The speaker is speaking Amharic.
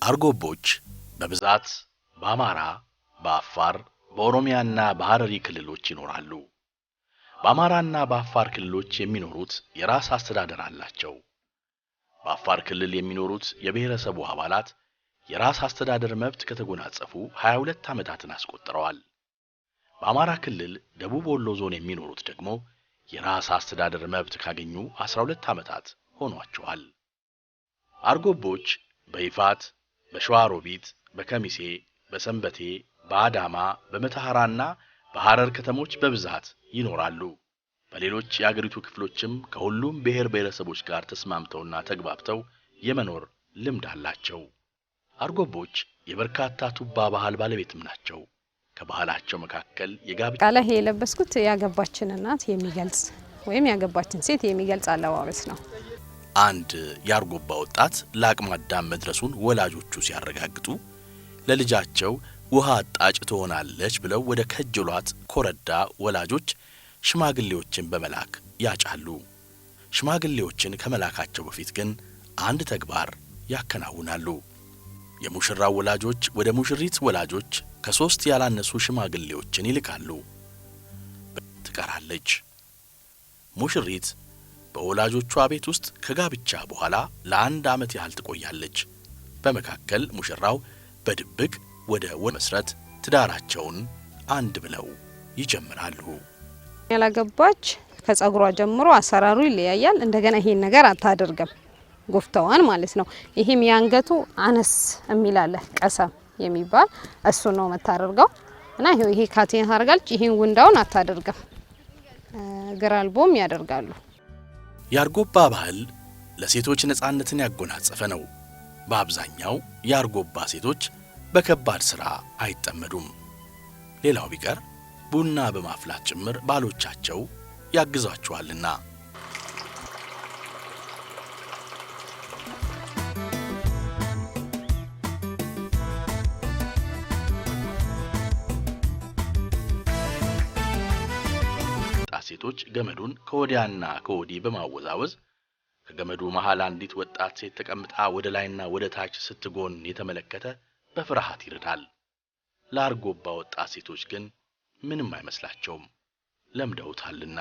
አርጎቦች በብዛት በአማራ፣ በአፋር፣ በኦሮሚያና በሐረሪ ክልሎች ይኖራሉ። በአማራና በአፋር ክልሎች የሚኖሩት የራስ አስተዳደር አላቸው። በአፋር ክልል የሚኖሩት የብሔረሰቡ አባላት የራስ አስተዳደር መብት ከተጎናጸፉ 22 ዓመታትን አስቆጥረዋል። በአማራ ክልል ደቡብ ወሎ ዞን የሚኖሩት ደግሞ የራስ አስተዳደር መብት ካገኙ 12 ዓመታት ሆኗቸዋል። አርጎቦች በይፋት፣ በሸዋሮቢት፣ በከሚሴ፣ በሰንበቴ፣ በአዳማ፣ በመተሐራና በሐረር ከተሞች በብዛት ይኖራሉ። በሌሎች የአገሪቱ ክፍሎችም ከሁሉም ብሔር ብሔረሰቦች ጋር ተስማምተውና ተግባብተው የመኖር ልምድ አላቸው። አርጎቦች የበርካታ ቱባ ባህል ባለቤትም ናቸው። ከባህላቸው መካከል የጋብቻ ቃለ ይሄ የለበስኩት ያገባችን እናት የሚገልጽ ወይም ያገባችን ሴት የሚገልጽ አለባበስ ነው። አንድ የአርጎባ ወጣት ለአቅመ አዳም መድረሱን ወላጆቹ ሲያረጋግጡ ለልጃቸው ውሃ አጣጭ ትሆናለች ብለው ወደ ከጀሏት ኮረዳ ወላጆች ሽማግሌዎችን በመላክ ያጫሉ። ሽማግሌዎችን ከመላካቸው በፊት ግን አንድ ተግባር ያከናውናሉ። የሙሽራው ወላጆች ወደ ሙሽሪት ወላጆች ከሶስት ያላነሱ ሽማግሌዎችን ይልካሉ። ትቀራለች። ሙሽሪት በወላጆቿ ቤት ውስጥ ከጋብቻ በኋላ ለአንድ ዓመት ያህል ትቆያለች። በመካከል ሙሽራው በድብቅ ወደ መስረት ትዳራቸውን አንድ ብለው ይጀምራሉ። ያላገባች ከጸጉሯ ጀምሮ አሰራሩ ይለያያል። እንደገና ይሄን ነገር አታደርግም፣ ጎፍተዋን ማለት ነው። ይሄም የአንገቱ አነስ የሚል አለ ቀሰም የሚባል እሱ ነው የምታደርገው። እና ይሄ ካቴን ታደርጋለች። ይሄን ውንዳውን አታደርግም። ግራልቦም ያደርጋሉ። የአርጎባ ባህል ለሴቶች ነጻነትን ያጎናጸፈ ነው። በአብዛኛው የአርጎባ ሴቶች በከባድ ሥራ አይጠመዱም። ሌላው ቢቀር ቡና በማፍላት ጭምር ባሎቻቸው ያግዟቸዋልና። ወጣት ሴቶች ገመዱን ከወዲያና ከወዲህ በማወዛወዝ ከገመዱ መሃል አንዲት ወጣት ሴት ተቀምጣ ወደ ላይና ወደ ታች ስትጎን የተመለከተ በፍርሃት ይርዳል። ለአርጎባ ወጣት ሴቶች ግን ምንም አይመስላቸውም፣ ለምደውታልና።